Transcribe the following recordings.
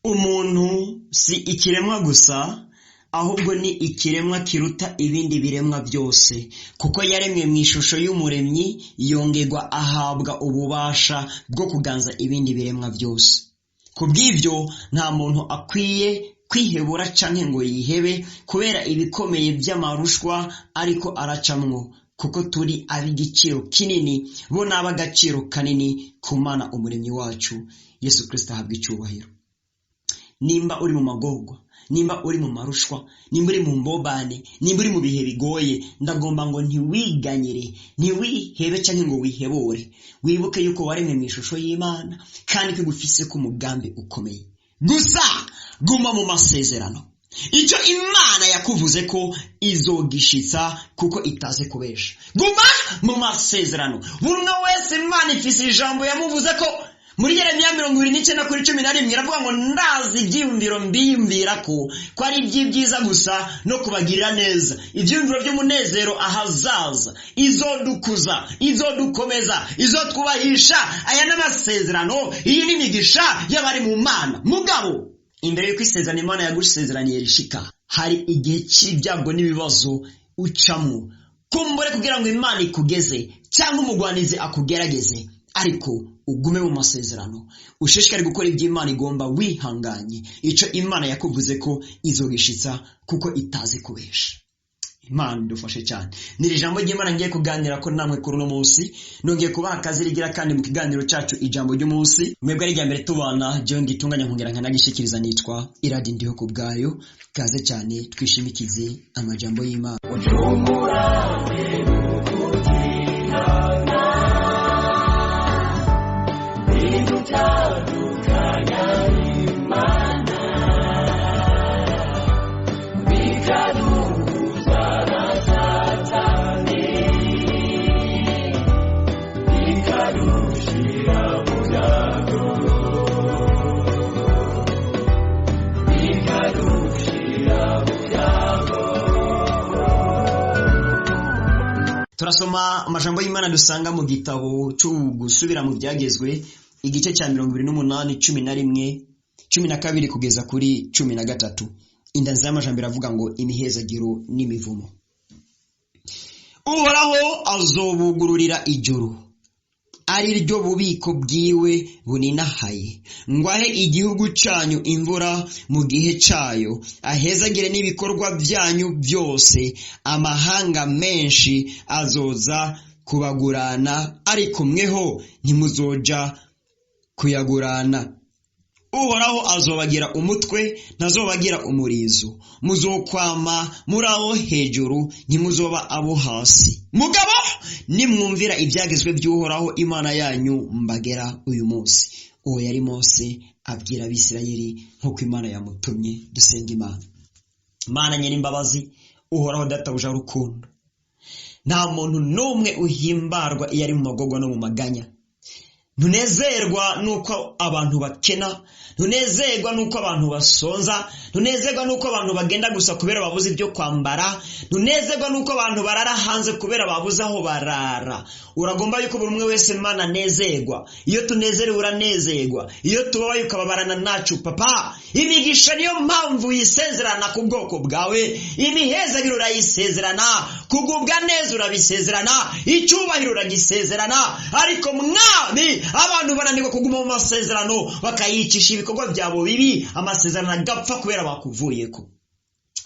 Umuntu si ikiremwa gusa, ahubwo ni ikiremwa kiruta ibindi biremwa byose, kuko yaremwe mu ishusho y'Umuremyi, yongerwa ahabwa ububasha bwo kuganza ibindi biremwa byose. Ku bw'ibyo nta muntu akwiye kwihebura canke ngo yihebe kubera ibikomeye by'amarushwa ariko aracamwo, kuko turi ab'igiciro kinini, bo n'ab'agaciro kanini ku Mana Umuremyi wacu. Yesu Kristo ahabwa icubahiro. Nimba uri mu magorwa, nimba uri mu marushwa, nimba uri mu mbobane, nimba uri mu bihe bigoye, ndagomba ngo ntiwiganyire, ntiwihebe canke ngo wihebure. Wibuke yuko waremwe mu ishusho y'Imana kandi ko igufiseko umugambi ukomeye. Gusa guma mu masezerano. Icyo Imana yakuvuze ko izogishitsa, kuko itaze kubesha. Guma mu masezerano. Buri umwe wese Imana ifise ijambo yamuvuze ko. Muri Yeremiya 29:11 iravuga ngo ndazi ibyiyumviro mbiyumvira ko ari iby'ibyiza gusa no kubagirira neza, ibyiyumviro by'umunezero ahazaza, izodukuza, izodukomeza, izotwubahisha. Aya n'amasezerano, iyi ni imigisha y'abari mu Mana. Mugabo imbere y'uko isezerano Imana yagusezeraniye rishika, hari igihe cy'ibyago n'ibibazo ucamwo, kumbure kugira ngo Imana ikugeze cyangwa umugwanizi akugerageze, ariko ugume mu masezerano, ushishikare gukora ibyo Imana igomba wihanganye. Ico Imana yakuvuze ko izogishitsa, kuko itazi kubesha. Imana idufashe cyane. Ni ijambo ry'Imana ngiye kuganira ko namwe kuri uno munsi. Nongeye kubaha akazi rigira kandi mu kiganiro cyacu ijambo ry'umunsi. Mwebwe ari mbere tubana, jewe ngitunganya nkongera nkanagishikiriza, nitwa Iradi Ndiho ku bwayo. Kaze cyane twishimikize amajambo y'Imana. Turasoma amajambo y'Imana dusanga mu gitabo cyo gusubira mu byagezwe, igice cya 28, 11, 12 kugeza kuri 13. Indanzi y'amajambo iravuga ngo imihezagiro n'imivumo. Uhoraho azobugururira ijuru, ari ryo bubiko bwiwe buninahaye, ngo ahe igihugu cyanyu imvura mu gihe cyayo, ahezagire n'ibikorwa byanyu byose. Amahanga menshi azoza kubagurana, ariko mweho ntimuzoja kuyagurana. Uhoraho azobagira umutwe, ntazobagira umurizo. Muzokwama muri abo hejuru, ntimuzoba abo hasi. Mugabo nimwumvira ibyagezwe by'Uhoraho Imana yanyu mbagera uyu munsi. Uwo yari Mose abwira Abisirayeli nk'uko Imana yamutumye. Dusenga Imana. Mana nyiri imbabazi, Uhoraho databuja rukundo, nta muntu n'umwe uhimbarwa iyo ari mu magorwa no mu maganya. Ntunezerwa nuko abantu bakena, ntunezerwa nuko abantu basonza, ntunezerwa nuko abantu bagenda gusa kubera babuze ibyo kwambara, ntunezerwa nuko abantu barara hanze kubera babuze aho barara. Uragomba yuko buri umwe wese Mana anezerwa. Iyo tunezerewe uranezerwa, iyo tubabaye ukababarana nacu papa. Imigisha niyo mpamvu yisezerana ku bwoko bwawe, imihezagiro urayisezerana, kugubwa neza urabisezerana, icyubahiro uragisezerana, ariko mwami abantu bananirwa kuguma mu masezerano, bakayicisha ibikorwa byabo bibi, amasezerano agapfa kubera bakuvuyeko.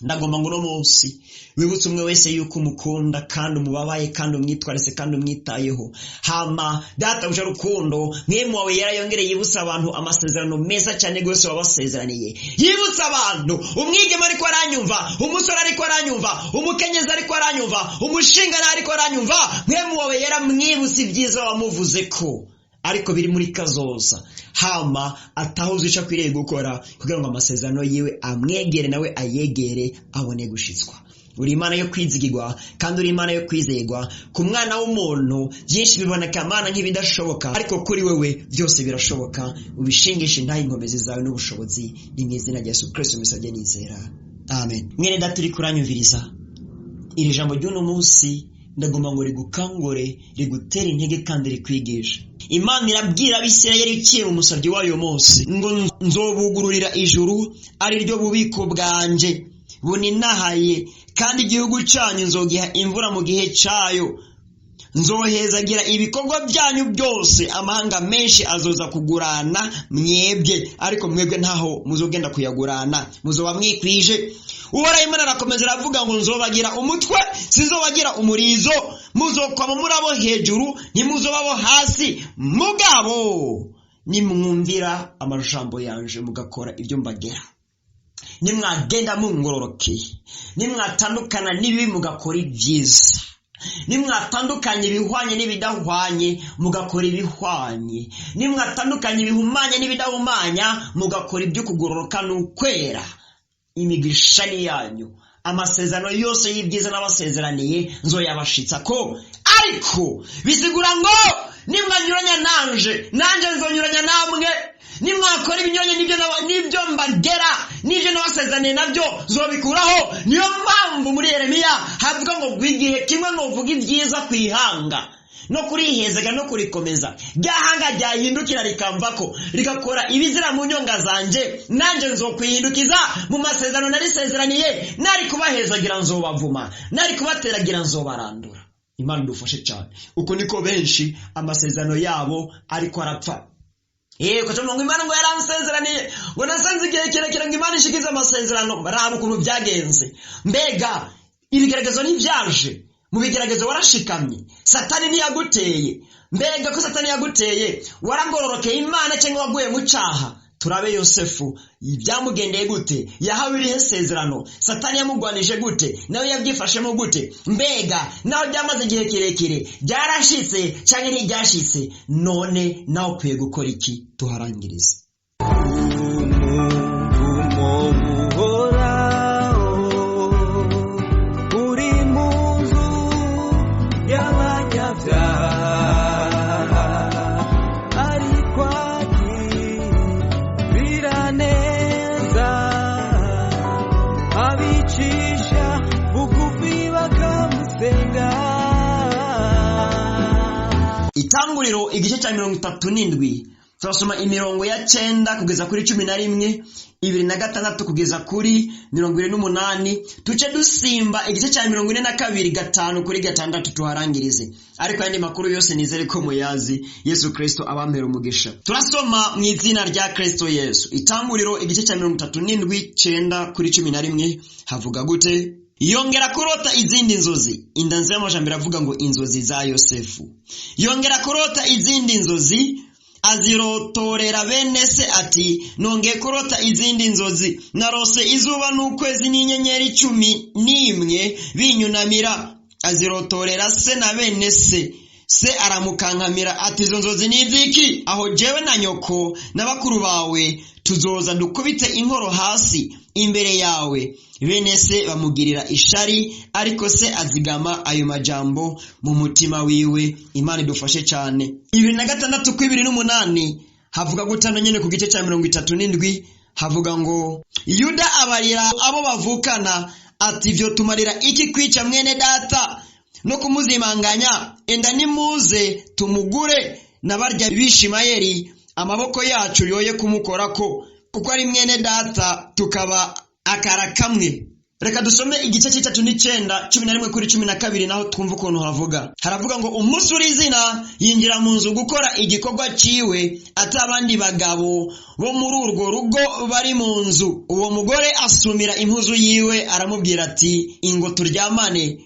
Ndagomba ngo uno munsi wibutse umwe wese yuko umukunda kandi umubabaye kandi umwitwarise kandi umwitayeho. Hama databuja rukundo, mwemu wawe yarayongereye yibutsa abantu amasezerano meza cyane rwose wabasezeraniye. Yibutsa abantu, umwigeme ariko aranyumva, umusore ariko aranyumva, umukenyezi ariko aranyumva, umushingana ariko aranyumva, mwemu wawe yaramwibutsa ibyiza wamuvuze ko ariko biri muri kazoza. Hama atahuze ico akwiriye gukora kugira ngo amasezerano yiwe amwegere nawe ayegere abone gushitswa. Uri Imana yo kwizigirwa kandi uri Imana yo kwizegwa. Ku mwana w'umuntu byinshi biboneka Mana nk'ibidashoboka, ariko kuri wewe byose birashoboka. Ubishingishe ntaye inkomezi zawe n'ubushobozi, ni mu izina rya Yesu Kristo musabye nizera, amen. Mwene data uri kuranyumviriza iri jambo ry'uno munsi, ndagomba ngo rigukangure, rigutere intege kandi rikwigishe. Imana irabwira Abisirayeli iciye mu musabyi wayo Mose ngo nzobugururira ijuru ari ryo bubiko bwanje buninahaye, kandi igihugu cyanyu nzogiha imvura mu gihe cyayo, nzohezagira ibikorwa byanyu byose, amahanga menshi azoza kugurana mwebwe, ariko mwebwe ntaho muzogenda kuyagurana, muzoba mwikwije. Uhoraho Imana arakomeza aravuga ngo nzobagira umutwe, sinzobagira umurizo, muzokwama muri abo hejuru, ntimuzoba abo hasi. Mugabo nimwumvira amajambo yanje mugakora ibyo mbagera, nimwagenda mungororokeye, nimwatandukana n'ibibi mugakora ibyiza, nimwatandukanye ibihwanye n'ibidahwanye mugakora ibihwanye, nimwatandukanye ibihumanye n'ibidahumanya mugakora ibyo kugororoka n'ukwera, imigisha ni yanyu, amasezerano yose y'ibyiza n'abasezeraniye nzoyabashitsa ko. Ariko bisigura ngo nimwanyuranya nanje, nanje nzonyuranya namwe, nimwakora ibinyuranye n'ibyo mbagera n'ibyo nabasezeraniye nabyo nzobikuraho. Niyo mpamvu muri Yeremiya havuga ngo igihe kimwe nuvuga ibyiza ku ihanga no kurihezega no kurikomeza, rya hanga ryahindukira rikamvako rigakora ibizira mu nyonga zanje, nanje nzokwihindukiza mu masezerano narisezeraniye, nari kubahezagira nzobavuma, nari kubateragira nzobarandura. Imana idufashe cyane. Uko niko benshi amasezerano yabo ariko arapfa. Ko ngo Imana ngo yaransezeraniye, ngo nasanze igihe kirekire ngo Imana ishikize amasezerano. Raba ukuntu byagenze. Mbega ibigeragezo ntibyaje, mu bigeragezo warashikamye, Satani ntiyaguteye. Mbega ko Satani yaguteye, waragororokeye Imana cyangwa waguye mu cyaha? Turabe Yosefu byamugendeye gute, yahawe irihe sezerano, Satani yamugwanije gute, nawe yabyifashemo gute? Mbega naho byamaze igihe kirekire, byarashitse cyangwa ntibyashitse? None nawe ukwiye gukora iki? Tuharangirize. Umuvumo uhoraho uri mu nzu y'abanyabyaha, ariko agirira neza abicisha bugufi bakamusenga. Itanguriro igice cya 37, turasoma imirongo ya 9 kugeza kuri 11, 26 kugeza kuri 28, tuce dusimba igice cya 42, 5 kuri 6 tuharangirize. Ariko ayandi makuru yose nizere ko muyazi. Yesu Kristo abampera umugisha. Turasoma mu izina rya Kristo Yesu. Itanguriro igice cya 37, 9 kuri 11, havuga gute? Yongera kurota izindi nzozi. Indanzi y'amajambere avuga ngo inzozi za Yosefu. Yongera kurota izindi nzozi, azirotorera bene se ati nongeye kurota izindi nzozi, narose izuba n'ukwezi n'inyenyeri 11 binyunamira. Azirotorera se na bene se. Se aramukankamira ati izo nzozi ni ibyiki? Aho jewe na nyoko na bakuru bawe tuzoza dukubite inkoro hasi imbere yawe. Bene se bamugirira ishari, ariko se azigama ayo majambo mu mutima wiwe. Imana idufashe cyane. 26 ku 28 havuga gutano nyene ku gice cya 37, havuga ngo Yuda abarira abo bavukana ati ibyo tumarira iki kwica mwene data no kumuzimanganya? Enda nimuze tumugure na barya bishimayeri, amaboko yacu yoye kumukorako, kuko ari mwene data tukaba akara kamwe. Reka dusome igice cy'itatu n'icyenda, 11 kuri 12, naho twumva ukuntu havuga. Haravuga ngo umunsi uri izina yinjira mu nzu gukora igikorwa ciwe, ati abandi bagabo bo muri urwo rugo bari mu nzu. Uwo mugore asumira impuzu yiwe aramubwira ati ingo turyamane.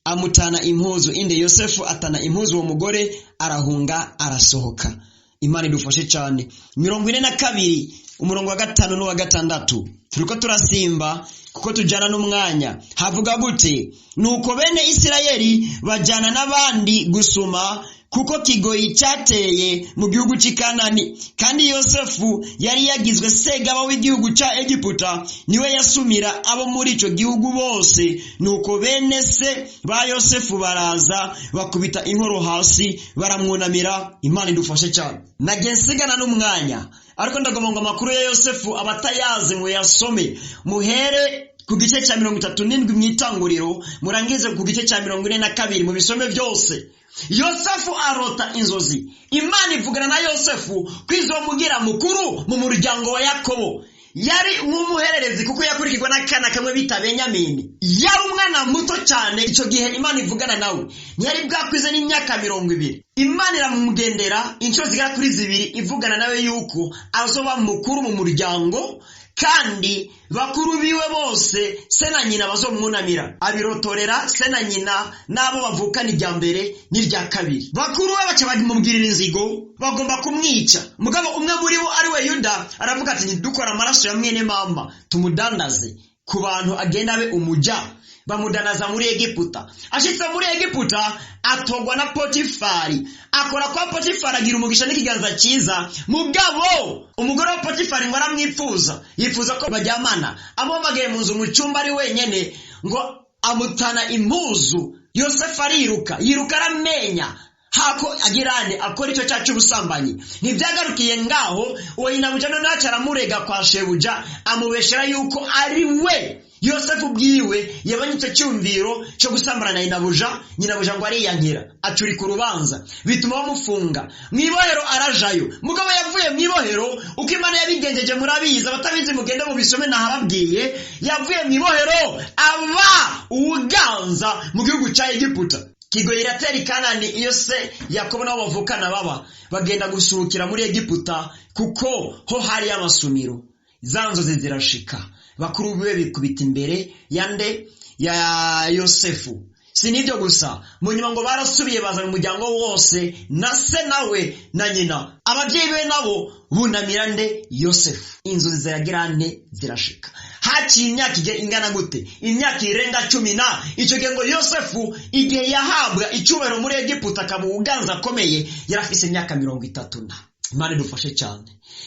Amutana impuzu inde. Yosefu atana impuzu uwo mugore, arahunga arasohoka. Imana idufashe cyane. 42 umurongo wa 5 n'uwa 6, turiko turasimba kuko tujana n'umwanya. Havuga gute? Nuko bene Isirayeli bajana n'abandi gusuma, kuko kigoyi cyateye mu gihugu cy'i Kanani, kandi Yosefu yari yagizwe segaba w'igihugu cya Egiputa, niwe yasumira abo muri ico gihugu bose. Nuko bene se ba Yosefu baraza bakubita inkoro hasi baramwunamira. Imana idufashe cyane. Nagiye nsigana n'umwanya, ariko ndagomba ngo amakuru ya Yosefu abatayazi muyasome, muhere ku gice cya 37 mu itanguriro, murangize ku gice cya 42, mu bisome byose. Yosefu arota inzozi. Imana ivugana na Yosefu ko izomugira mukuru mu muryango wa Yakobo. Yari nk'umuhererezi kuko yakurikirwa n'akana kamwe bita Benyamini. Yari umwana muto cyane icyo gihe Imana ivugana nawe, ntiyari bwakwize n'imyaka 20. Imana iramugendera inshuro zigera kuri 2 ivugana nawe yuko azoba mukuru mu muryango, kandi bakuru biwe bose se na nyina bazomwunamira. Abirotorera se na nyina n'abo bavukana irya mbere n'irya kabiri. Bakuru be baca bamubwirira inzigo, bagomba kumwica. Mugabo umwe muri bo ari we Yuda aravuga ati ntidukora amaraso ya mwene mama, tumudandaze ku bantu agenda abe umuja. Bamudanaza muri Egiputa. Ashitse muri Egiputa atogwa na Potifari. Akora kwa Potifari, agira umugisha n'ikiganza cyiza. Mugabo umugore wa Potifari ngo aramwifuza, yifuza ko bajyamana. Amuhamagaye mu nzu mu cyumba ari wenyene, ngo amutana impuzu. Yosefu ariruka, yiruka aramenya hako agirane akora icyo cyacu cy'ubusambanyi. Ntibyagarukiye ngaho, uwo nyinabuja noneho aramurega kwa shebuja, amubeshera yuko ari we Yosefu bwiwe yabonye icyo cyumviro cyo gusambana na nyinabuja. Nyinabuja ngo ariyankira, acurika urubanza, bituma bamufunga mu ibohero. Arajayo. Mugabo yavuye mu ibohero uko Imana yabigenjeje murabizi, abatabizi mugende mubisome nahababwiye. Yavuye mu ibohero aba uganza mu gihugu cya Egiputa. Kigoyi iratera Kanani, iyo se Yakobo nabo bavukana baba bagenda gusuhukira muri Egiputa kuko ho hari amasumiro. Za nzozi zirashika, bakuru biwe bikubita imbere yande ya Yosefu. Si nibyo gusa, mu nyuma ngo barasubiye bazana umuryango wose na se nawe na nyina, ababyeyi be nabo bunamira nde? Yosefu. Inzozi ziragira nte? Zirashika. Haciye imyaka ingana gute? Imyaka irenga 10. Icyo gihe ngo Yosefu igihe yahabwa icyubahiro muri Egiputa akaba uganza akomeye, yarafise imyaka 30. Imana idufashe cyane.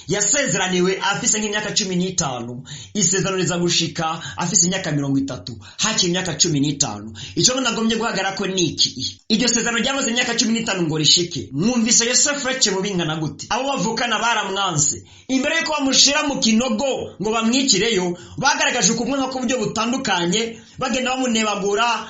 Yasezeraniwe afise nk'imyaka 15, isezerano riza gushika afise imyaka 30, haciye imyaka 15. Icyo nagombye guhagarara ko niki? Iryo sezerano ryamaze imyaka 15 ngo rishike. Mwumvise Yosefu yaciye mu bingana gute? Abo bavukana baramwanse. Imbere yuko bamushira mu kinogo ngo bamwikireyo, bagaragaje ukumwanka ku buryo butandukanye, bagenda bamunebagura,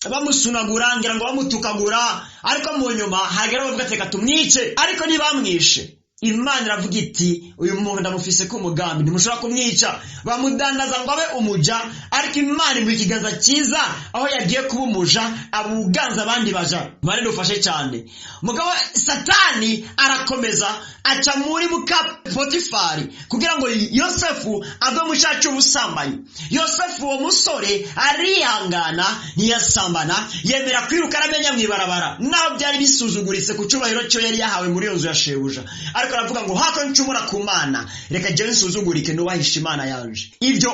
bamusunagura, ngira ngo bamutukagura, ariko mu nyuma hagera bavuga ati reka tumwice, ariko ntibamwishe. Imana iravuga iti uyu muntu ndamufise ko umugambi, ntimushobora kumwica. Bamudandaza ngo abe umuja, ariko Imana imuha ikiganza cyiza aho yagiye kuba umuja, abuganza abandi baja. Imana idufashe cyane. Mugabo Satani arakomeza aca muri muka Potifari kugira ngo Yosefu ave mu cyaha cy'ubusambanyi. Yosefu uwo musore arihangana, ntiyasambana, yemera kwiruka aramenya mu ibarabara, naho byari bisuzuguritse ku cyubahiro cyo yari yahawe muri iyo nzu ya shebuja. Ariko aravuga ngo hako ncumura ku Mana, reka jewe nsuzugurike nubahisha Imana yanje. Ibyo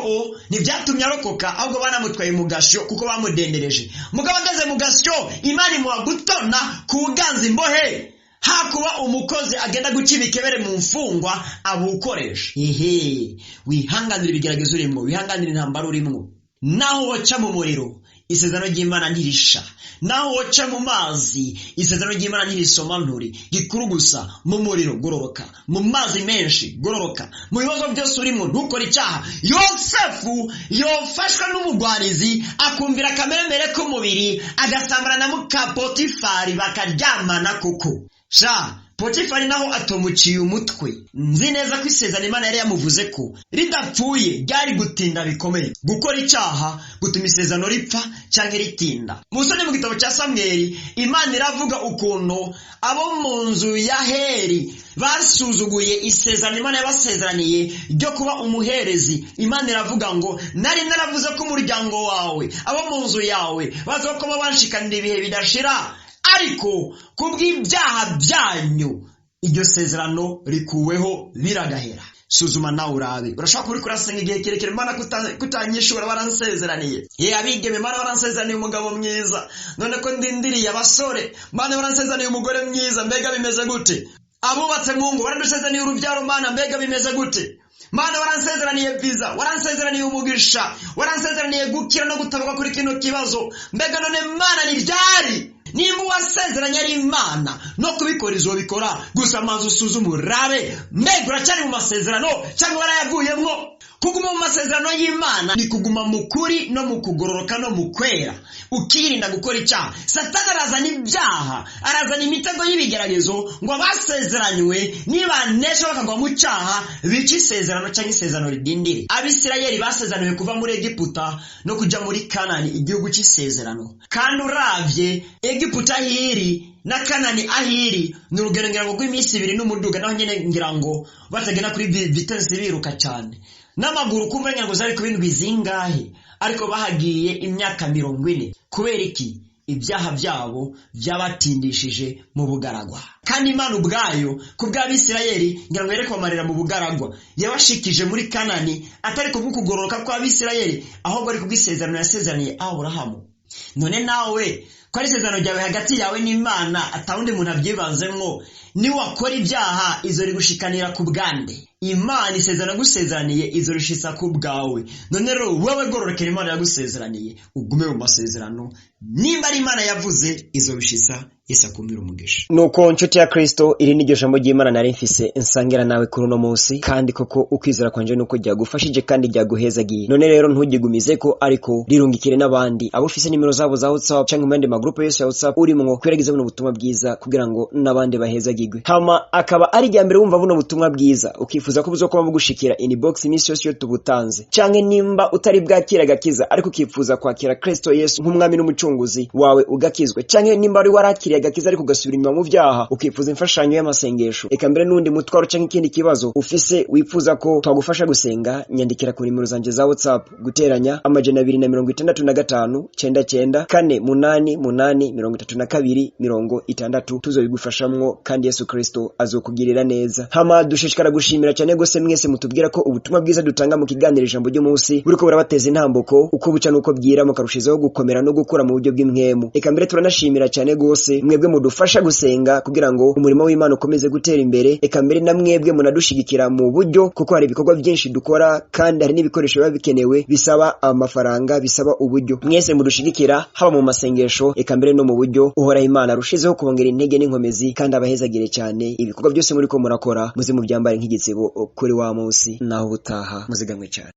ntibyatumye arokoka, ahubwo banamutwaye mu gasyo kuko bamudendereje. Mugabo ageze mu gasyo, Imana imuha gutona kuganza imbohe. Hakuba umukozi agenda guca ibikebere mu mfungwa abukoresha. Ehe, wihanganira ibigeragezo urimo, wihanganira intambara urimo. Naho woca mu muriro, isezerano ry'Imana ntirisha. Naho woca mu mazi, isezerano ry'Imana ntirisoma nturi. Gikuru gusa mu muriro gororoka, mu mazi menshi gororoka, mu bibazo byose urimo ntukore icyaha. Yosefu yofashwa n'umugwarizi, akumvira akameremere k'umubiri, agasambana na muka Potifari bakaryamana koko. Sha Potifari naho atomuciye umutwe. Nzi neza ko isezerano Imana yari yamuvuze ko ridapfuye ryari gutinda bikomeye. Gukora icyaha gutuma isezerano ripfa cyangwa ritinda. Musone mu gitabo cya Samweli, Imana iravuga ukuntu abo mu nzu ya Heri basuzuguye isezerano Imana yabasezeraniye ryo kuba umuherezi. Imana iravuga ngo nari naravuze ko umuryango wawe, abo mu nzu yawe bazokoma banshikanira ibihe bidashira, ariko kubw'ibyaha byanyu iryo sezerano rikuweho biragahera. Suzuma nawe urabe. Urashobora kuba uriko urasenga igihe kirekire, Imana kutanyishura baransezeraniye. Ye abigeme, Imana baransezeraniye umugabo mwiza, none ko ndindiriye abasore, Imana baransezeraniye umugore mwiza, mbega bimeze gute? Abubatse mu ngo baradusezeraniye urubyaro, Mana mbega bimeze gute? Mana waransezeraniye visa, waransezeraniye umugisha, waransezeraniye gukira no gutabarwa kuri kino kibazo, mbega none Mana ni ryari? Nimba uwasezeranye ari Imana no kubikora izobikora, gusa manza usuzume urabe mbega uracyari mu masezerano cyangwa warayavuyemwo. Kuguma mu masezerano Amasezerano y'Imana ni kuguma mu kuri no mu kugororoka no mu kwera, ukirinda gukora icyaha. Satani arazana ibyaha, arazana imitego y'ibigeragezo ngo abasezeranywe nibanesha bakagwa mu cyaha bice isezerano cyangwa isezerano ridindire. Abisirayeli basezeraniwe kuva muri Egiputa no kuja muri Kanani, igihugu cy'isezerano. Kandi uravye Egiputa hiri na Kanani ahiri ni urugero ngira ngo rw'iminsi ibiri n'umuduga, naho nyene ngira ngo batagenda kuri vitesse biruka cyane n'amaguru, kumva ngira ngo zari ku bindwi zingahe, ariko bahagiye imyaka 40. Kubera iki? Ibyaha byabo byabatindishije mu bugaragwa. Kandi Imana ubwayo ku bw'Abisirayeli ngira ngo yereke bamarira mu bugaragwa, yabashikije muri Kanani atari kubw'ukugororoka kw'Abisirayeli, ahubwo ari kubw'isezerano yasezeraniye Aburahamu. None nawe ko ari isezerano ryawe hagati yawe n'Imana, atawundi muntu abyibanzemwo, niwakora ibyaha izo rigushikanira ku bwande. Imana isezerano yagusezeraniye izo rishitsa ku bwawe. None rero wewe gororokera Imana yagusezeraniye, ugume mu masezerano. Nimba ari Imana yavuze izo bishitsa, Yesu akumira umugisha. Nuko nshuti ya Kristo, iri ni ryo jambo ry'Imana nari mfise nsangira nawe kuri uno munsi, kandi koko ukwizera kwanje nuko ryagufashije kandi ryaguhezagiye. None rero ntugigumize ko, ariko rirungikire n'abandi abo ufise nimero zabo za WhatsApp canke mu yandi magrupe yose ya WhatsApp urimwo, kweragiza buno butumwa bwiza kugira ngo n'abandi bahezagirwe. Hama akaba ari irya mbere wumva buno butumwa bwiza, ukifuza ko buzokoma bugushikira inbox iminsi yose iyo tubutanze, canke nimba utari bwakira agakiza ariko ukifuza kwakira Kristo Yesu nk'umwami n'umucunguzi wawe ugakizwa, canke nimba wari warakiriye agakiza ariko ugasubira inyuma mu byaha ukifuza imfashanyo y'amasengesho, eka mbere n'undi mutwaro canke ikindi kibazo ufise wifuza ko twagufasha gusenga, nyandikira ku nimero zanje za WhatsApp guteranya 265 99 4 8 8 32 60, tuzobigufashamwo kandi Yesu Kristo azokugirira neza. Hama dushishikara gushimira cyane gose mwese mutubwira ko ubutumwa bwiza dutanga mu kiganiro ijambo ry'umunsi buriko burabateza intambuko uko buca nuko bwira, mukarushizaho gukomera no gukura mu buryo bw'impwemu. Eka mbere turanashimira cyane gose mwebwe mudufasha gusenga kugira ngo umurimo w'Imana ukomeze gutera imbere. Eka mbere na mwebwe munadushigikira mu buryo, kuko hari ibikorwa byinshi dukora kandi hari n'ibikoresho biba bikenewe bisaba amafaranga, bisaba uburyo. Mwese mudushigikira haba mu masengesho, eka mbere no mu buryo. Uhoraho Imana arushizeho kubongera intege n'inkomezi kandi abahezagire cyane. Ibikorwa byose muriko murakora muze mubyambare nk'igitsibo kuri wa munsi, naho ubutaha muzigamwe cyane.